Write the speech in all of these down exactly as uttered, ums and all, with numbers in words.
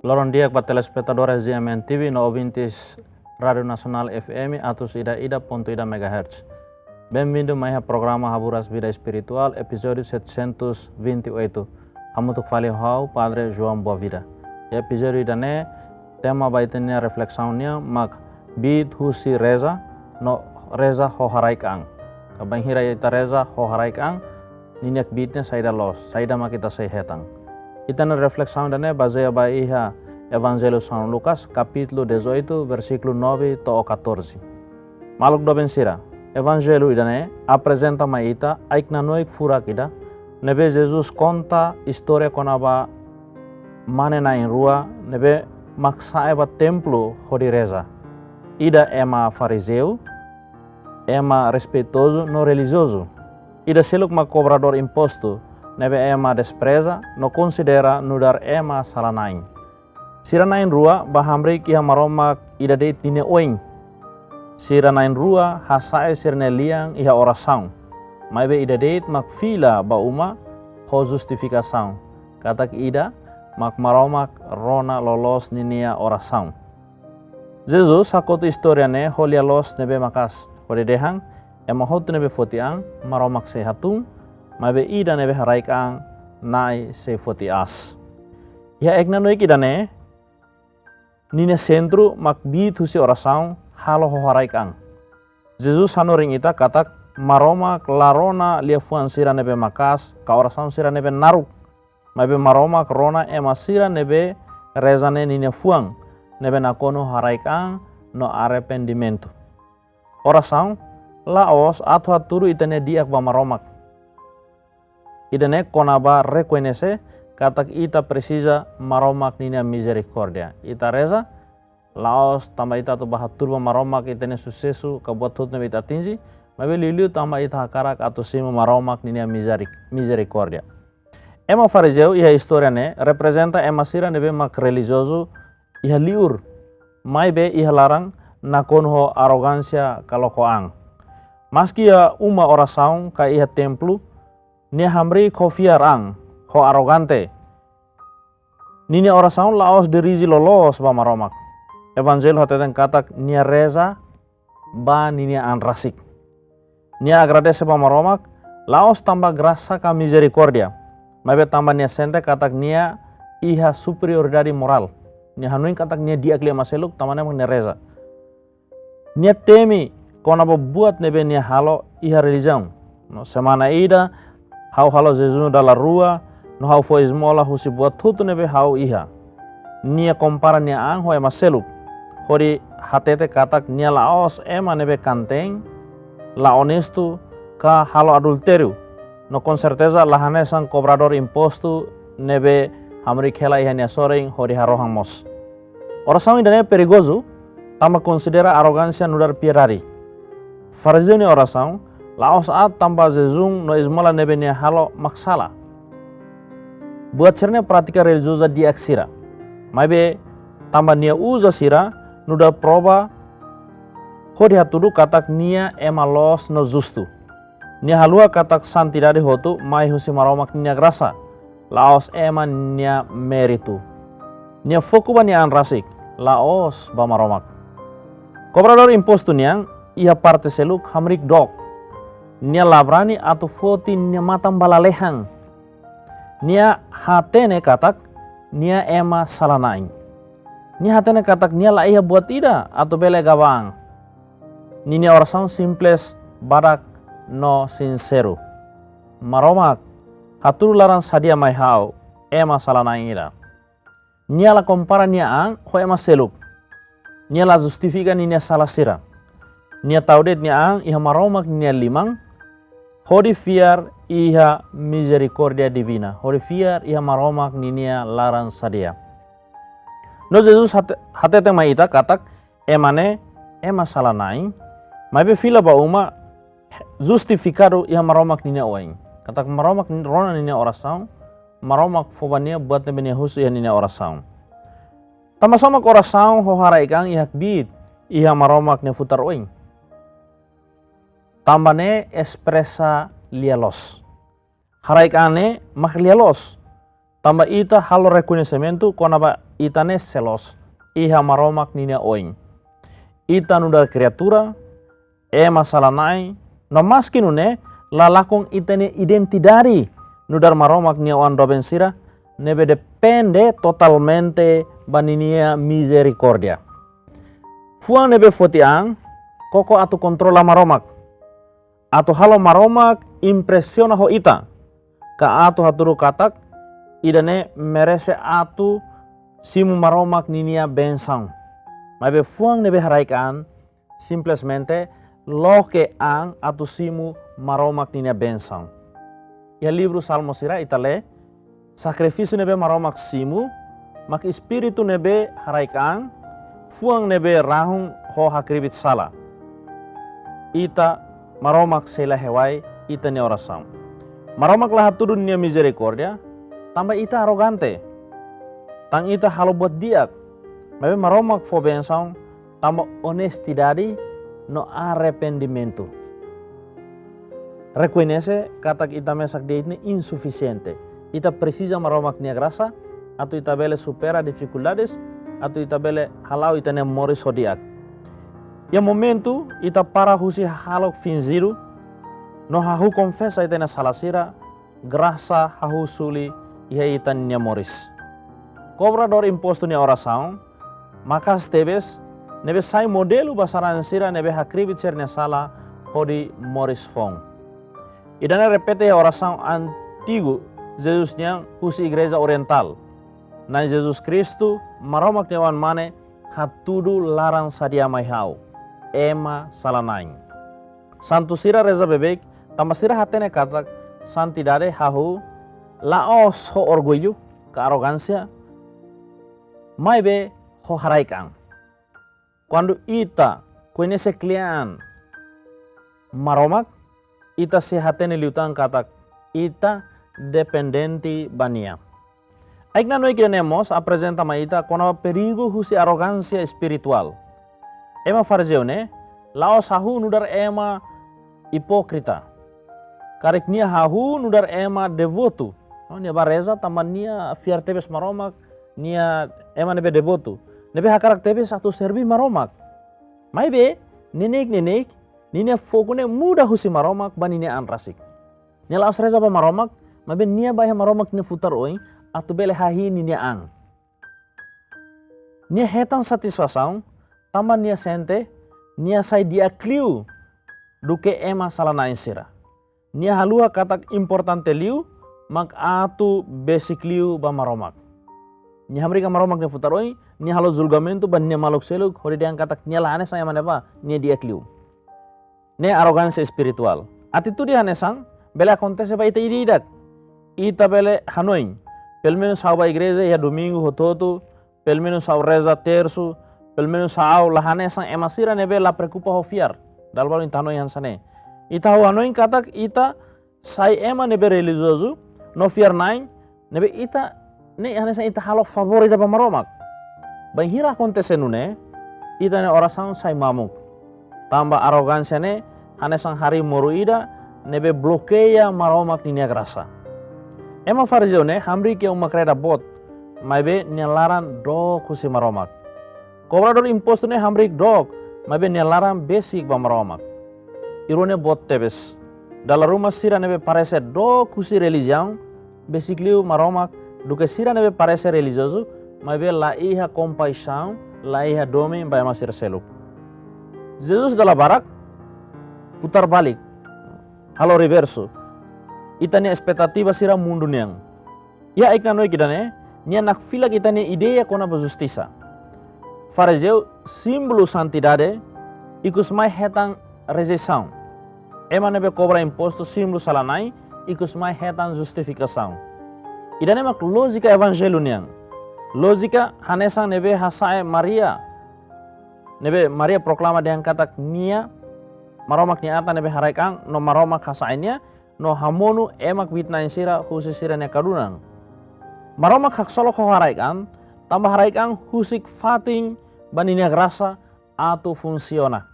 Loron di'ak ba telespetadores G M N T V no ouvintes Rádiu Nasionál F M atus ida ida pontu ida megahertz. Benvindu mai iha programa Haburas Vida Espirituál, epizódiu setecentos vinte e oito. Hamutuk fali ho ha'u, Padre João Boavida. Iha epizódiu ida-ne'e, tema ba ita-nia reflesaun nian mak biit husi reza no reza ho haraik an. Ka bainhira ita reza ho haraik an, ninia kbiit ne'e saida loos, saida mak ita sei hetan. Ita-nia reflesaun ida-ne'e bazeia ba iha Evanjellu São Lucas, kapítulu dezoito, versíkulu nove to'o catorze. Maluk doben sira, Evanjellu ida-ne'e aprezenta mai ita ai-knanoik furak ida, ne'ebé Jesus konta istória kona-ba mane na'in rua ne'ebé mak sa'e ba templu hodi reza. Ida ema farizeu, ema respeitozu no relijiozu. Ida seluk mak kobradór impostu, ne'ebé ema despreza no konsidera nu'udar ema sala-na'in. Sira na'in rua bá hamriik iha Maromak ida de'it ninia oin. Sira na'in rua hasa'e sira-nia lian iha orasaun. Maibé ida de'it mak fila ba uma ho justifikasaun katak ida mak Maromak rona loloos ninia orasaun. Jesus hakotu istória ne'e ho lia-loos ne'ebé maka'as, hodi dehan, ema hotu ne'ebé foti an, Maromak sei hatún, maibé ida ne'ebé haraik an, Na'i sei foti aas. Iha ai-knanoik ida-ne'e, ninia sentru mak biit husi orasaun, halo ho haraik an. Jesus hanorin ita katak Maromak la rona liafuan sira ne'ebé maka'as, ka orasaun sira ne'ebé naruk. Maibé Maromak rona ema sira ne'ebé reza ne'e ninia fuan, ne'ebé nakonu haraik an no arrependimentu. Orasaun la'ós atu hatudu ita-nia di'ak ba Maromak. Ida-ne'e kona-ba rekoñese katak ita presiza Maromak ninia mizerikórdia. Ita reza, la'ós tanba ita atu bá hatudu ba Maromak ita-nia susesu ka buat hotu ne'ebé ita atinje, maibé liuliu tanba ita hakarak atu simu Maromak ninia mizeri-, mizerikórdia. Ema farizeu iha istória ne'e reprezenta ema sira ne'ebé mak relijiozu iha liur, maibé iha laran nakonu ho arogánsia ka loko an. Maski iha uma orasaun ka iha templu, nia hamriik ho fiar an, ho arogante. Ninia orasaun la'ós dirije loloos ba Maromak. Evanjellu hateten katak nia reza ba ninia an rasik. Nia agradese ba Maromak, la'ós tanba grasa ka mizerikórdia, maibé tanba nia sente katak nia iha superioridade morál. Nia hanoin katak nia di'ak liu ema seluk, tanba ne'e mak nia reza. Nia temi kona-ba buat ne'ebé nia halo iha relijiaun. No semana ida, ha'u halo jejún dala rua, no ha'u fó ezmola husi buat hotu ne'ebé ha'u iha. Nia kompara nia an ho ema seluk, hodi hatete katak nia la'ós ema ne'ebé kaan-teen, la onestu, ka halo adultériu. No konserteza la hanesan kobradór impostu ne'ebé hamriik hela iha nia sorin hodi harohan moos. Orasaun ida-ne'e perigozu, tanba konsidera arogánsia nu'udar piedade. Farizeu nia orasaun la'ós aat tanba jejún no ezmola ne'ebé nia halo mak sala. Buat sira-ne'e prátika relijioza di'ak sira. Maibé tanba nia uza sira nu'udar prova hodi hatudu katak nia ema loos no justu. Nia haluha katak santidade hotu mai husi Maromak ninia grasa, la'ós ema nia méritu. Nia foku ba nia an rasik, la'ós ba Maromak. Kobradór impostu nian iha parte seluk hamriik dook. Nia la brani atu foti nia matan ba lalehan. Nia hatene katak nia ema sala-na'in. Nia hatene katak nia la iha buat ida atu bele gaba an. Ninia orasaun simples, badak no sinseru. Maromak, hatudu laran sadia mai ha'u, ema sala-na'in ida. Nia la kompara nia an ho ema seluk. Nia la justifika ninia sala sira. Nia tau de'it nia an iha Maromak ninia liman, hodi fiar iha mizerikórdia divina, hodi fiar iha Maromak ninia laran sadia. No Jesus hate-, hatete mai ita katak ema ne'e ema sala-na'in, maibé fila ba uma justifikadu iha Maromak ninia oin. Katak Maromak rona ninia orasaun, Maromak fó ba nia buat ne'ebé nia husu iha ninia orasaun. Tanba sá mak orasaun ho haraik an iha kbiit iha Maromak nia futar oin? Tanba ne'e espresa lia-loos. Haraik an ne'e mak lia-loos. Tanba ita halo rekoñesimentu kona-ba ita ne'e sei loos iha Maromak ninia oin. Ita nu'udar kriatura, ema sala-na'in, no maski nune'e, la lakon ita-nia identidade nu'udar Maromak nia oan doben sira, ne'ebé depende totalmente ba ninia mizerikórdia. Fuan ne'ebé foti an, koko atu kontrola Maromak. Atu halo Maromak impresiona ho ita. Ka atu hatudu katak, ida-ne'e merese atu simu Maromak ninia bensaun. Maibé fuan ne'ebé haraik an, simplesmente loke an atu simu Maromak ninia bensaun. Iha livru Salmu sira ita lee, sakrifísiu ne'ebé Maromak simu, mak espíritu ne'ebé haraik an, fuan ne'ebé rahun ho hakribi sala. Ita, Maromak sei la hewai ita-nia orasaun. Maromak la hatudu nia mizerikórdia, tanba ita arrogante. Tan ita halo buat di'ak. Maibé Maromak fó bensaun, tanba onestidade no arrependimentu. Rekoñese katak ita mesak de'it ne'e insufisiente. Ita presiza Maromak nia grasa, atu ita bele supera difikuldades, atu ita bele hala'o ita-nia moris ho di'ak. Iha momentu, ita para husi hahalok finjidu, no hahú konfesa ita-nia sala sira, grasa hahú suli iha ita-nia moris. Kobradór impostu nia orasaun, maka'as tebes, ne'ebé sai modelu ba sarani sira ne'ebé hakribi sira-nia sala hodi moris foun. Ida-ne'e repete iha orasaun antigu Jesus nian husi Igreja Orientál. Na'i Jesus Kristu, Maromak nia Oan-Mane, hatudu laran sadia mai ha'u, ema sala-na'in. Santu sira reza beibeik, tanba sira hatene katak santidade hahú la'ós ho orgullu ka arrogánsia, maibé ho haraik an. Kuandu ita koñese kle'an Maromak, ita sei hatene liután katak ita dependente ba nia. Ai-knanoik ida-ne'e mós aprezenta mai ita kona-ba perigu husi arrogánsia espirituál. Ema farizeu ne'e la'ós hahú nu'udar ema ipókrita. Karik nia hahú nu'udar ema devotu. No, nia bá reza tanba nia fiar tebes Maromak, nia ema ne'ebé devotu, ne'ebé hakarak tebes atu serví Maromak. Maibé, neineik-neineik, ninia foku ne'e muda husi Maromak ba ninia an rasik. Nia la'ós reza ba Maromak, maibé nia bá iha Maromak nia futar oin, atu bele hahi'i ninia an. Nia hetan satisfasaun, tanba nia sente, nia sai di'ak liu duké ema sala-na'in sira. Nia haluha katak importante liu, mak atu besik liu ba Maromak. Nia hamriik iha Maromak nia futar oin, nia halo julgamentu ba nia maluk seluk, hodi dehan katak nia la hanesan ema ne'ebá, nia di'ak liu. Ne'e arrogánsia espirituál. Atitude hanesan bele akontese ba ita ida-idak. Ita bele hanoin, pelumenus ha'u bá igreja iha domingu hotu-hotu, pelumenus ha'u reza tersu, pelumenus ha'u la hanesan ema sira ne'ebé la preokupa ho fiar. Dala balu ita hanoin hanesan ne'e. Ita ha'u hanoin katak ita sai ema ne'ebé relijiozu, no fiar-na'in, ne'ebé ita ne'e hanesan ita halo favór ida ba Maromak. Bainhira akontese nune'e, ita-nia orasaun sai mamuk. Tanba arrogánsia ne'e hanesan harii moru ida ne'ebé blokeia Maromak ninia grasa. Ema farizeu ne'e hamriik iha uma-kreda boot, maibé nia laran dook husi Maromak. Kobradór impostu ne'e hamriik dook, maibé nia laran besik ba Maromak. Irua ne'e boot tebes. Dala ruma sira ne'ebé parese dook husi relijiaun, besik liu Maromak, duké sira ne'ebé parese relijiozu, maibé la iha kompaixaun, la iha domin ba ema sira seluk. Jesus dala barak putar balik, halo reversu ita-nia espetativa sira mundu nian. Iha ai-knanoik ida-ne'e, nia nakfilak ita-nia ideia kona-ba justisa. Farizeu, símbolu santidade, ikus mai hetan rejeisaun. Ema ne'ebé kobra impostu, símbolu sala-na'in, ikus mai hetan justifikasaun. Ida-ne'e mak lójika evanjellu nian. Lójika hanesan ne'ebé hasa'e Maria. Ne'ebé Maria proklama dehan katak nia Maromak nia atan ne'ebé haraik an, no Maromak hasa'e nia, no hamonu ema kbiit-na'in sira husi sira-nia kadunan. Maromak haksolok ho haraik an, tanba haraik an husik fatin ba ninia grasa atu funsiona.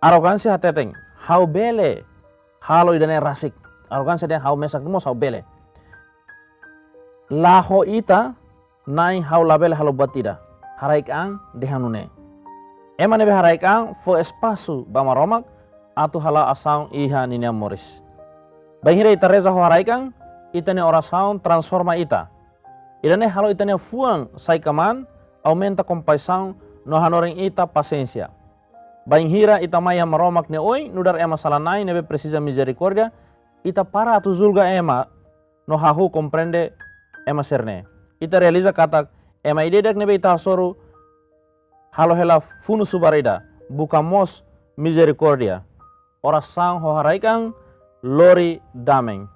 Arrogánsia hateten, ha'u bele halo ida-ne'e rasik. Arrogánsia dehan ha'u mesak mós ha'u bele. La ho ita, Na'i, ha'u labele halo buat ida. Haraik an dehan nune'e. Ema ne'ebé haraik an fó espasu ba Maromak atu hala'o asaun iha ninia moris. Bainhira ita reza ho haraik an, ita-nia orasaun transforma ita. Ida-ne'e halo ita-nia fuan sai kmaan, aumenta kompaixaun no hanorin ita pasiénsia. Bainhira ita mai iha Maromak nia oin nu'udar ema sala-na'in ne'ebé presiza mizerikórdia, ita para atu julga ema no hahú komprende ema sira-ne'e. Ita realiza katak ema ida-idak ne'ebé ita hasoru halo hela funu subar ida, buka mós mizerikórdia. Orasaun ho haraik an lori dame.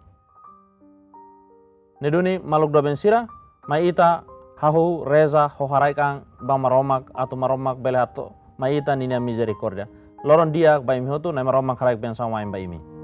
Ne'e duni maluk doben sira, mai ita hahú reza ho haraik an ba Maromak atu Maromak bele hato'o mai ita ninia mizerikórdia. Loron di'ak ba imi hotu, Na'i Maromak haraik bensaun mai ba imi.